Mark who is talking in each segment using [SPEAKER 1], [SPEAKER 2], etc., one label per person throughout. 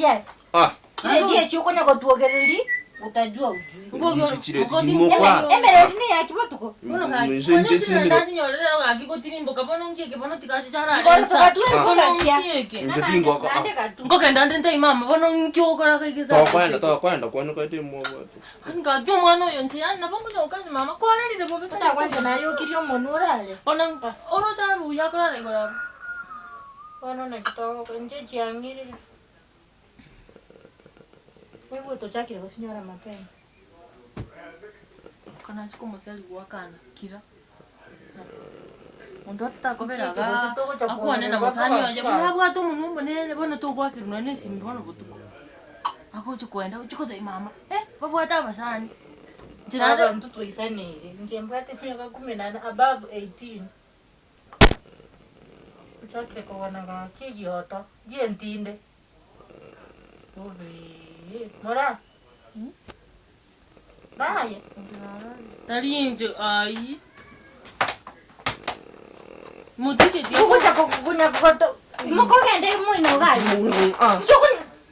[SPEAKER 1] riaye.
[SPEAKER 2] Ah.
[SPEAKER 1] Chiredi echi okonya gotwogereria utajua hujui.
[SPEAKER 2] Inche chiredi timokwa.
[SPEAKER 1] Emereri neyaki botuko.
[SPEAKER 2] Inche inche simire.
[SPEAKER 1] Igoro togatwere bogakia.
[SPEAKER 2] Inche tingoka.
[SPEAKER 1] Naende gatu.
[SPEAKER 3] Nkogenda nde ntebie mama bono nki ogokora iga egesa
[SPEAKER 2] Tokoenda tokoenda kwani okaete mwabwate.
[SPEAKER 3] Gaki omwana oyo inche yaani nabo nkonya gokania mama kwararire bobe tari
[SPEAKER 1] Otagwancha naye okirie omonwa orare.
[SPEAKER 3] Bono oroche abe buya akorara igoro abwo.
[SPEAKER 1] Bono naki togokora inche chiang'irire. Oigwe tochakire gosinyora mapema.
[SPEAKER 3] Kanachi komosari goakana kira. Monto atakobera igaa akwane na mosani oye buna abwate omonwa omonene bono togoakerwa nonye na esimi bono botuko. Agocha koenda ochi kotebia mama eh babwate abasani. Inche naende
[SPEAKER 1] Abanto twaisaneire, inche mbwate emiaka kumi na above 18. Ochakire kogana gaki egioto gi'entinde, obee, mora, naye.
[SPEAKER 3] Tari inche ayio. Motige tiga.
[SPEAKER 1] Ogocha konya goto mokogenda moino iga aria.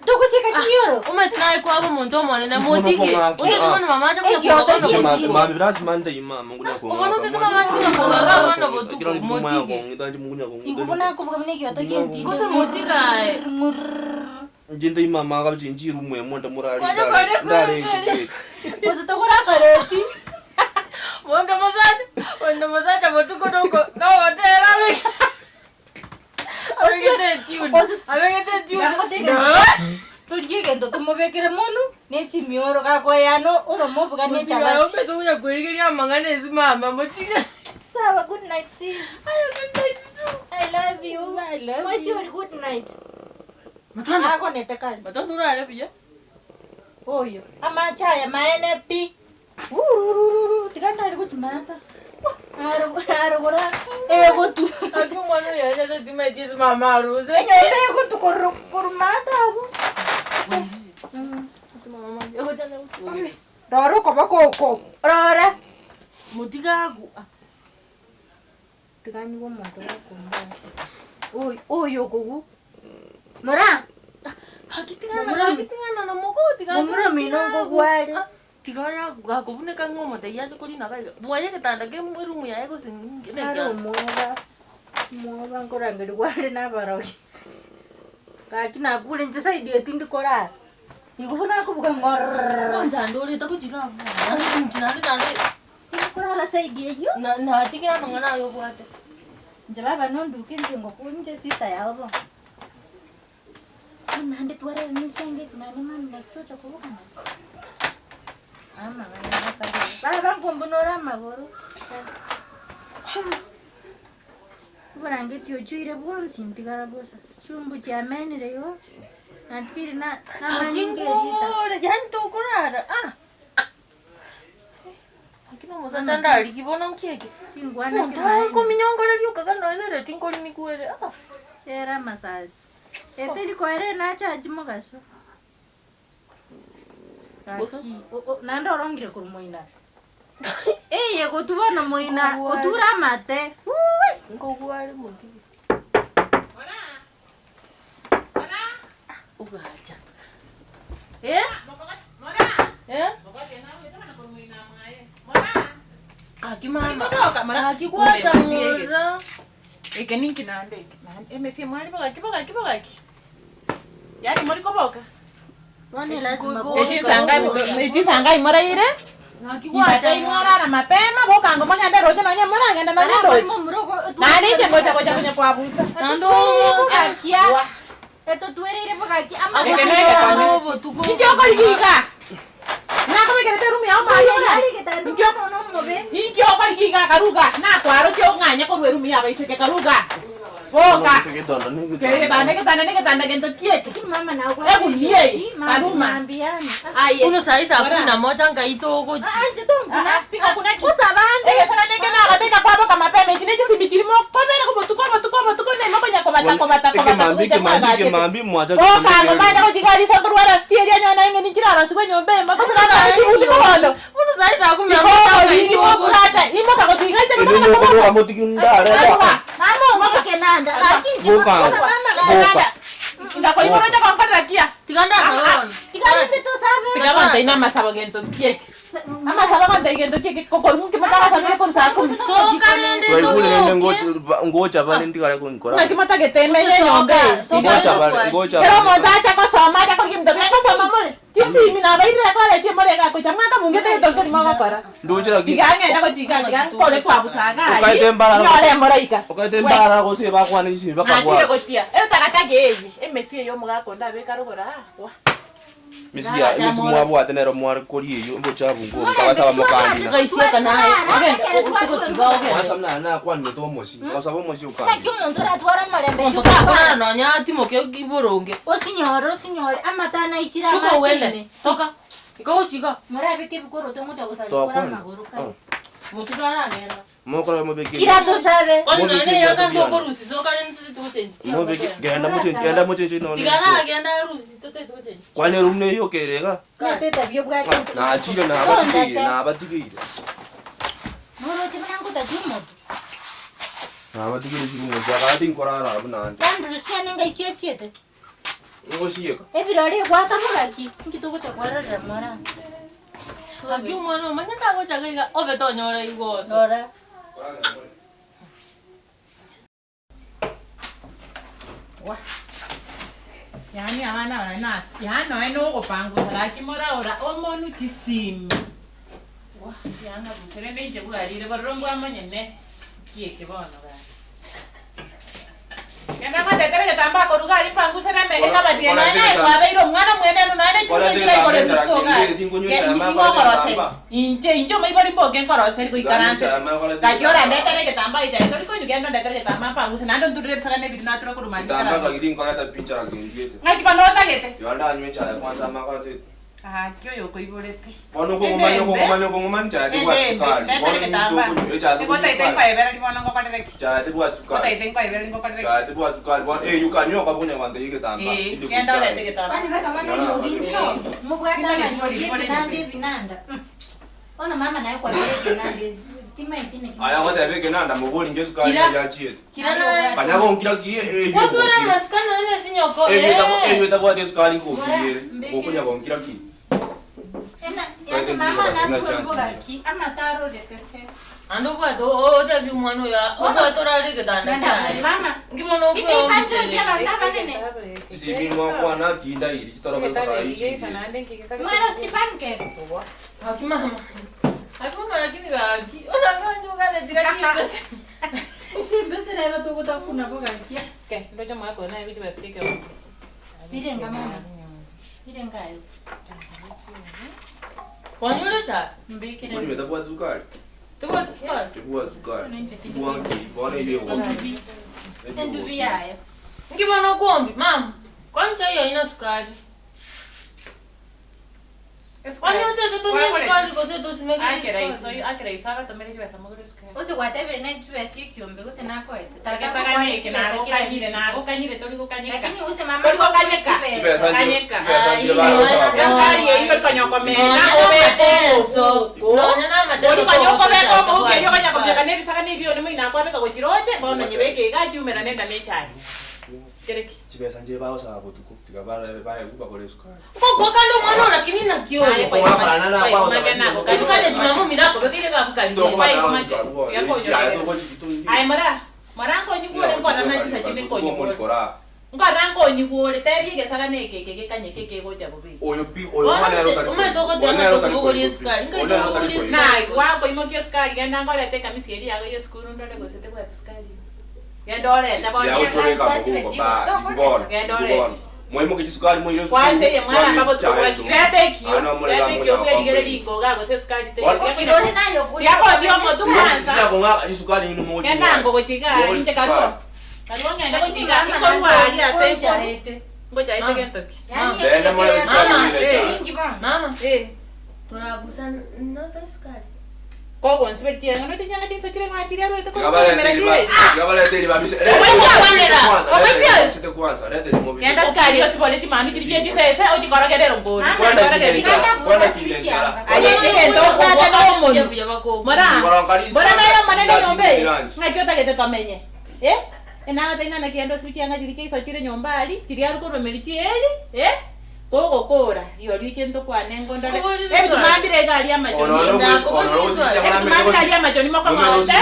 [SPEAKER 1] Togosieka chimioro.
[SPEAKER 3] Omanyete naye kwaba omonto omonene motige. Otete bono mama ache konya
[SPEAKER 1] Egioto
[SPEAKER 3] koga bono
[SPEAKER 1] Inche
[SPEAKER 3] botuko.
[SPEAKER 2] Mami lazima nde mama ngunya kong'aka.
[SPEAKER 3] Obono otete mama ache konya kogaga bono botuko motige.
[SPEAKER 1] Igo buna akobuga buna egioto gi'entinde.
[SPEAKER 3] Gose motige aye.
[SPEAKER 2] Inche nde mama akabiche inche irumu emo nde morari
[SPEAKER 3] Konya kore
[SPEAKER 2] ndare
[SPEAKER 3] kore.
[SPEAKER 1] Gose togore akareti.
[SPEAKER 3] Monto mosacha, monto mosacha botuko noko nogotera abeke abegete etune,
[SPEAKER 1] Ose-
[SPEAKER 3] abegete etune.
[SPEAKER 1] Nangotebe torigie egento tomobekere monwe ne chimioro gakoyana oromo obuga ne echabati.
[SPEAKER 3] Omanyete okonya kwerigeria amang'ana ase mama motige.
[SPEAKER 1] Sawa good night sis.
[SPEAKER 3] Aye good night too.
[SPEAKER 1] I love you.
[SPEAKER 3] I love
[SPEAKER 1] Mwesi
[SPEAKER 3] you.
[SPEAKER 1] ori good night.
[SPEAKER 3] Matanda.
[SPEAKER 1] Agonete kare.
[SPEAKER 3] Matanda orare buya.
[SPEAKER 1] Oyo amache aya maene pi. Ururururu tiga ndare gochimanta. Arogora egotu.
[SPEAKER 3] Aki omwana oyo aye ase timaeti ase mama aruse.
[SPEAKER 1] Enyomba egotu korumata abwo. Rora okoboko oko. Rora.
[SPEAKER 3] Motiga agwo.
[SPEAKER 1] Tiga nyigwe omonto gokombaa. Oyo oyo okogwa. Mora.
[SPEAKER 3] Gaki ting'ana gaki ting'ana na mogoti gaki
[SPEAKER 1] Momura omino nkogwa are.
[SPEAKER 3] Tiga gakobuneka ng'a omotebia ache korina iga iga. Bwaye egetanda ke eroom yaye gose nki
[SPEAKER 1] Nare
[SPEAKER 3] nekiaye.
[SPEAKER 1] omwoba, omwoba nkorangerigwa are na abarogi. Gaki nakure inche side eye tindi korara. Igo buna akobuga ng'orrrr.
[SPEAKER 3] Onchande oreta gochia iga abwo inche naende naende.
[SPEAKER 1] Tindi korara side eywo.
[SPEAKER 3] Na natigire amang'ana aye obwate.
[SPEAKER 1] Inche baba nonduke inche ngoku inche sister yao bono. Bono naende twarara ne chianga echi naende mambia naki tocha koboka nachi. Amang'ana akare. Baba nkombuna ore amagoro. Oborangeti ochoire bwonsi ntigara bosa, chumbu chiamenire igo, natigeire na
[SPEAKER 3] Gaki
[SPEAKER 1] namanyinga erita.
[SPEAKER 3] ngore yaani tokorara ah. Gaki na omosacha ndarigie bono nki eke?
[SPEAKER 1] Chingwana
[SPEAKER 3] Omonto
[SPEAKER 1] kimaene.
[SPEAKER 3] akominyongoreria okaga nonya nereti nkorimigwa ere ah.
[SPEAKER 1] Ere amasasi. Eteri koera enachachi mogaso.
[SPEAKER 3] Bosa.
[SPEAKER 1] Gaki o- o- naende orongire korwa moina. Eye gotwa bono moina oture amate wuuui.
[SPEAKER 3] Nkogwa are motige. Ogacha. Eh? Eh? Gaki mama. Gaki gwacha ng'ora.
[SPEAKER 4] Eke ninki naende eke? Naende emesie mwari bogaki bogaki bogaki. Yaani mori koboka.
[SPEAKER 1] Bono lazima
[SPEAKER 4] Echi nsangabi to echi nsangabi moraire?
[SPEAKER 3] Gaki gwacha
[SPEAKER 4] Imbatei mwarara mapema bokango mogende roche nonye moragende nonye roche. Naende inche ngocha gocha konya kwabusa.
[SPEAKER 3] Naende omoke.
[SPEAKER 1] Bogakia.
[SPEAKER 4] Wa.
[SPEAKER 1] Etotwereire bogakia
[SPEAKER 4] Eke
[SPEAKER 3] Agosira
[SPEAKER 4] neke
[SPEAKER 3] aro
[SPEAKER 4] konye.
[SPEAKER 3] obotuko.
[SPEAKER 4] Inki okorigia iga? Nakobekerete eroom yao maria orare. Inki Inki okorigia iga karuga? Nakwarokia ong'anye korwa eroom ya abaiseke karuga. Boka. Kere egetanda egetanda na egetanda gento ki eke? Egunia eye karuma. Aye.
[SPEAKER 3] Bono sahi saa kumi na moja ngai togochia.
[SPEAKER 4] Egesagane eke nagoteika kwaboka mapema eki nechisimi chiri mokobera obotuko obotuko obotuko naye mokonya kobata kobata kobata
[SPEAKER 2] Ekemambi
[SPEAKER 4] goika
[SPEAKER 2] ekemambi
[SPEAKER 4] mwagachete.
[SPEAKER 2] ekemambi mwacha
[SPEAKER 4] Boka manya gochigarisa nkorwara stie eria nyowe naye ng'eni nchirarosiwe enyomba eye gose naro chibuti mogondo.
[SPEAKER 3] Bono sahi saa kumi na moja
[SPEAKER 4] Igo
[SPEAKER 3] ngai
[SPEAKER 4] oriri
[SPEAKER 3] togochia.
[SPEAKER 4] mobrata imoka gotigaite
[SPEAKER 2] Inwe mokoboka motige ndare
[SPEAKER 4] Aruba.
[SPEAKER 1] Mama omweke nanda.
[SPEAKER 2] Boka. Boka.
[SPEAKER 4] Ngakoimorocha konkorera kia.
[SPEAKER 3] Tiga. Tiga ndasabe bono.
[SPEAKER 1] Tiga rende tosabe.
[SPEAKER 4] Tiga gontebi namasabo gento ki eke. Amasabo agontebi gento ki eke kokorwa nki motagasabire korwa saa kumi.
[SPEAKER 3] Soka rende
[SPEAKER 2] Twaigure rende
[SPEAKER 3] toboke.
[SPEAKER 2] ngocha bare ntigare konkora.
[SPEAKER 4] Naki motagete menye enyomba eye.
[SPEAKER 3] Soka
[SPEAKER 2] Ngocha bare,
[SPEAKER 3] rende
[SPEAKER 2] ngocha
[SPEAKER 4] Kera
[SPEAKER 2] bare.
[SPEAKER 4] omonto acha kosoma acha korigia ebinto biaye ngosoma more. Chisimi nabairire koretie more iga gocha mwaka bungete egento nkeri mogokora.
[SPEAKER 2] Ndoche lakini
[SPEAKER 4] Tiga ng'ende gochia iga tiga nkore kwabusa iga
[SPEAKER 2] Okaete
[SPEAKER 4] ayie,
[SPEAKER 2] embara
[SPEAKER 4] nyore emoraika.
[SPEAKER 2] Okaete embara gose bakwane chisimi
[SPEAKER 4] Nachire
[SPEAKER 2] bakabwata.
[SPEAKER 4] gochia etakataka eye, emesi eye omogaka onde abeke arogoro aa, wa.
[SPEAKER 2] Emesi ya emesi mwabwate nero mware koria eywo obochafu nkwo mukabasaba mokandina.
[SPEAKER 3] Gaisieka naye. Ogende ogochiga ogende.
[SPEAKER 2] Mwasaba nare nakwanete omosie, nkasaba omosie okandina.
[SPEAKER 1] Naki omonto oratware omorembe
[SPEAKER 3] Omonto takorara nonya atimoke boronge.
[SPEAKER 1] Osinyore osinyore amatana aichire
[SPEAKER 3] Shuka
[SPEAKER 1] amache
[SPEAKER 3] ogende.
[SPEAKER 1] ime.
[SPEAKER 3] Toka. Ika gochiga.
[SPEAKER 1] Morabeke ebikoroto ngocha gosaria kore
[SPEAKER 2] Tokwana.
[SPEAKER 1] amagoro kare.
[SPEAKER 2] Oh.
[SPEAKER 3] Motuko aragenda.
[SPEAKER 2] Mokora mobeke.
[SPEAKER 1] Kira tosabe.
[SPEAKER 3] Kwani nonya
[SPEAKER 2] Mobeke
[SPEAKER 3] eyanga
[SPEAKER 2] ebinto biane.
[SPEAKER 3] ntokorusia soka rende totete gochenji chianga
[SPEAKER 2] Mobeke
[SPEAKER 3] toende.
[SPEAKER 2] genda moche genda mocheche nonye.
[SPEAKER 3] Tiga aragenda arusie totete gochenji.
[SPEAKER 2] Kwani eroom neye okere iga?
[SPEAKER 1] Nateta obwate.
[SPEAKER 2] Nachire nabatigeire nabatigeire.
[SPEAKER 1] Noroche buna ngotachi omotu.
[SPEAKER 2] Nabatigeire chiroom chiakare tinkorara abwo naende.
[SPEAKER 1] Bandurusia ninga ichiechiete.
[SPEAKER 2] Ngosieka.
[SPEAKER 1] Ebirore egwaka bogaki. Inki togocha kwarorera mora.
[SPEAKER 3] Gaki omwana omanye tagocha iga iga obe tonyora igoso.
[SPEAKER 1] Rora.
[SPEAKER 4] Yaani abana aba nase yaani nonya na ogopangusa gaki moraora omonu chisimi. Wah yanga busa rende inche bwarire bororo mbwamanyene nki eke bono gaki. Genda ngondetere egetambaa korwa iga aria mpanguse na eme ekabati eye nonya naye kwabeire omwana omwenenu nonya na chinsa chire igoro erusuko iga aria. Nigo okoroseria inche inche omoibori mboke nkoroseri goikaranse. Gaki orandetere egetambaa echa tori konywa genda ondetere egetambaa mpanguse naende onturere ebisaga na ebiri natura korwa mambia
[SPEAKER 2] Getambaa
[SPEAKER 4] nkarabie.
[SPEAKER 2] gaki tinkoreta picha gendiete.
[SPEAKER 4] Ng'aki bono otagete?
[SPEAKER 2] Tiga ndanywe echae kwanza amakorete.
[SPEAKER 4] Gaki oyo okoiborete.
[SPEAKER 2] Bono okong'umani
[SPEAKER 4] Ende embe,
[SPEAKER 2] okong'umani okong'umani chae
[SPEAKER 4] ende
[SPEAKER 2] tebwati
[SPEAKER 4] embe,
[SPEAKER 2] sukari.
[SPEAKER 4] ndetere
[SPEAKER 2] Bono
[SPEAKER 4] egetambaa.
[SPEAKER 2] okonywa echae
[SPEAKER 4] Nigo
[SPEAKER 2] tokonywa
[SPEAKER 4] otaete
[SPEAKER 2] sukari.
[SPEAKER 4] nkoebereri bono ngokorere ki?
[SPEAKER 2] Chae tebwati sukari.
[SPEAKER 4] Otaete nkoebereri ngokorere ki?
[SPEAKER 2] Chae tebwati sukari. Bono eywo kanywa okaba konya egetambaa.
[SPEAKER 4] Ee,
[SPEAKER 2] Ende
[SPEAKER 4] genda
[SPEAKER 2] kochae.
[SPEAKER 4] orete egetambaa.
[SPEAKER 1] Kwani baka bana riogi no. Mobwate amariogi ebinanda ebinanda. Bono mama naye kwabere ebinanda timaeti naki.
[SPEAKER 2] Aya goteba ekenanda moboringe esukari
[SPEAKER 3] Kira.
[SPEAKER 2] yachiete.
[SPEAKER 3] Kira naye.
[SPEAKER 2] Kanya gonkira ki eywo
[SPEAKER 3] Gwatwara
[SPEAKER 2] egokire.
[SPEAKER 3] amasikani nonya na esinyoko.
[SPEAKER 2] Eywo
[SPEAKER 3] Eh.
[SPEAKER 2] eywo etabwati esukari nkokire.
[SPEAKER 1] Mbeke.
[SPEAKER 2] Gokonya gonkira ki.
[SPEAKER 1] Ena yani mama natwe bogaki amatarorete se.
[SPEAKER 3] Ande obwate otebi omwana oyo obwate orare egetanda
[SPEAKER 1] Nanda
[SPEAKER 3] kiaye.
[SPEAKER 1] mama.
[SPEAKER 3] Nki bono
[SPEAKER 1] Chitipancho
[SPEAKER 3] okweomiseria.
[SPEAKER 1] chia bantu abanene.
[SPEAKER 2] Chisimi mwakwana tinda iri chitoroka esukari ichire.
[SPEAKER 1] Mwero si pancake.
[SPEAKER 3] Haki mama. Haki mama lakini gaki. Osanga chukane tiga chimbese.
[SPEAKER 1] Chimbese rero togotakuna bogaki.
[SPEAKER 4] Ke, ndoche mwako naye kuchi basike.
[SPEAKER 1] Birenga mama. Birenga ayo.
[SPEAKER 3] Kwanyure cha.
[SPEAKER 1] Mbikire.
[SPEAKER 2] Mbona etabwati sukari?
[SPEAKER 3] Tebwati sukari.
[SPEAKER 2] Tebwati sukari. Bwanki bono eywo egokire.
[SPEAKER 1] Endubi yayo.
[SPEAKER 3] Nki bono okwombi mama. Kwani chai haina sukari? Kwani otete tumie sukari gose tosimekere
[SPEAKER 4] Akera iso,
[SPEAKER 3] sukari?
[SPEAKER 4] akera iso agatomere chibesa mogore sukari.
[SPEAKER 1] Ose gwatebire ne chibesa ekiombe gose nakoete.
[SPEAKER 4] Tagesagane eke nagokanyire nagokanyire tori gokanyeka.
[SPEAKER 1] Lakini use mama
[SPEAKER 4] Tori gokanyeka.
[SPEAKER 2] Chibesa nchire
[SPEAKER 4] Kanyeka.
[SPEAKER 2] chibesa nchire
[SPEAKER 3] Ai,
[SPEAKER 2] bagosaba.
[SPEAKER 4] Esukari eywo erikonyokomena
[SPEAKER 3] Nonya
[SPEAKER 4] obeke
[SPEAKER 3] namateso.
[SPEAKER 4] omobuko.
[SPEAKER 3] Nonya namateso
[SPEAKER 4] Orikonyokomeka
[SPEAKER 3] togotocha
[SPEAKER 4] omobuko erio
[SPEAKER 3] tobwati
[SPEAKER 4] okonya kobieka
[SPEAKER 3] sukari.
[SPEAKER 4] nebisaka nebio onde moino akwabeka gochira oche bono nyebeke iga achiumera nenda na echae. Kereki.
[SPEAKER 2] Chibesa nchire bagosaba botuko tiga bare baegwe bagore esukari.
[SPEAKER 3] Kokwa kando omwana oyo lakini naki oyo.
[SPEAKER 2] Okwakorana na kwagosaba chibesa.
[SPEAKER 3] Tukane chimamo mirako bekire gabukali.
[SPEAKER 4] Aye mora, mora nkonyigwore nkora na chisa chinde nkonyigwore. Nkora nkonyigwore tebia egesaga na eke eke gekanyeke kegocha bobe. Na gwakoimokia esukari genda nkorete ekamisi eria yago ya esukuru ndore gose tebwati sukari. Genda orete bono.
[SPEAKER 2] Mwaimoke chisukari mwaire
[SPEAKER 4] Kwanza eye mwana ambapo tukubaki. Leta ekio. Leta ekio bwerigere ringo iga gose esukari te.
[SPEAKER 1] Kirori nayo
[SPEAKER 4] Tiakothia omotu kwanza.
[SPEAKER 2] Isukari ino mogochi.
[SPEAKER 4] Genda ngogochiga inche karua. Karua ng'ende gochiga ikorwa aria ase enkoru. Ngocha ite gento ki.
[SPEAKER 2] Genda mwana sukari mwire cha.
[SPEAKER 1] Mingi bono.
[SPEAKER 3] Mama,
[SPEAKER 4] Eh.
[SPEAKER 3] turabusa nota sukari.
[SPEAKER 4] Kogo nsibetie ng'ano tinyanga tinso chire ng'achire arorete kokomera chire.
[SPEAKER 2] Tigabaleteri babise.
[SPEAKER 4] Obaisye.
[SPEAKER 2] Kwanza lete mobise.
[SPEAKER 4] Genda sukari osibole chimanu chiri chie chisese ochikorogerera ngori.
[SPEAKER 2] Kwenda
[SPEAKER 4] Chikorogerera.
[SPEAKER 2] kinenjara. Kwenda kinenjara.
[SPEAKER 4] Aye egento obwate na omonu.
[SPEAKER 3] Buya bako.
[SPEAKER 4] Mora. Bora nayo manene nyomba eye. Ng'aki otagete tomenye. Eh? Enagotebi nana kianda osibi chianga chiri chiaiso chire nyomba aria, chiria aria korwa meri chieri, eh? Kogokora, rirorio inche ntokwane ngondore.
[SPEAKER 3] Kobori
[SPEAKER 4] Ebituma
[SPEAKER 3] riswali.
[SPEAKER 4] mbire iga aria amachoni.
[SPEAKER 2] Ono ono
[SPEAKER 3] Ndakobori
[SPEAKER 2] ono ono
[SPEAKER 3] riswali.
[SPEAKER 4] Ebituma mbire aria amachoni mokong'onte.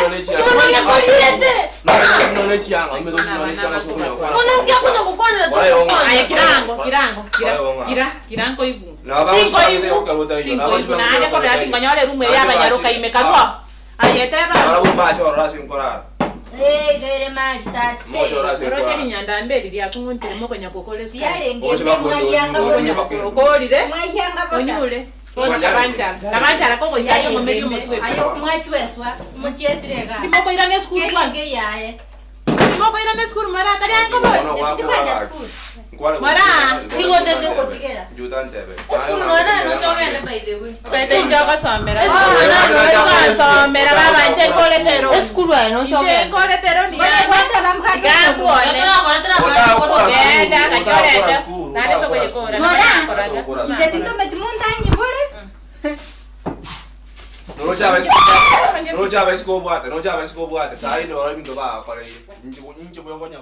[SPEAKER 3] Bono nkiakonya gokwanera togokwana.
[SPEAKER 4] Aye kirango, kirango, kira, kira, kira nkoigwa. Tinkoigwa, tinkoigwa naende kobera tinkonyora erumu eye abanyaroka ime karwo. Aye teba.
[SPEAKER 1] Eh, gere mali tati.
[SPEAKER 4] Oroche rinyanda mberi riakong'ontire mokonya gokora esukuru.
[SPEAKER 1] Yarenge mwaiyanga bosa.
[SPEAKER 4] Okorire,
[SPEAKER 1] Mwaiyanga bosa.
[SPEAKER 4] onyure. Tabanchara, tabanchara kogoicharia omomeri omotwe.
[SPEAKER 1] Ayo mwachweswa, muchesire ga.
[SPEAKER 4] Timokoirana esukuru kwanza.
[SPEAKER 1] Kenge yaye.
[SPEAKER 4] Timokoirana esukuru mara atari ankobori.
[SPEAKER 3] Esukuru nonye noche ogende by the way.
[SPEAKER 4] Bete inche ogosomera.
[SPEAKER 3] Esukuru
[SPEAKER 2] nonye
[SPEAKER 4] Ogasomera baba inche nkoretero.
[SPEAKER 3] Esukuru aye noche
[SPEAKER 4] Inche
[SPEAKER 3] ogende.
[SPEAKER 4] nkoretero ni
[SPEAKER 1] Bwana
[SPEAKER 4] yane.
[SPEAKER 1] kwata bamkhata.
[SPEAKER 4] Igakuone.
[SPEAKER 3] Torakora torakora korwa.
[SPEAKER 4] Genda akachorete. Nande togoyekora.
[SPEAKER 1] Mora.
[SPEAKER 4] Koraga.
[SPEAKER 1] Inche tintometi muntanyi bore.
[SPEAKER 2] Nocha abaisiko obwate, nocha abaisiko obwate, sayi ndio barabinto bakora inche boyokonya.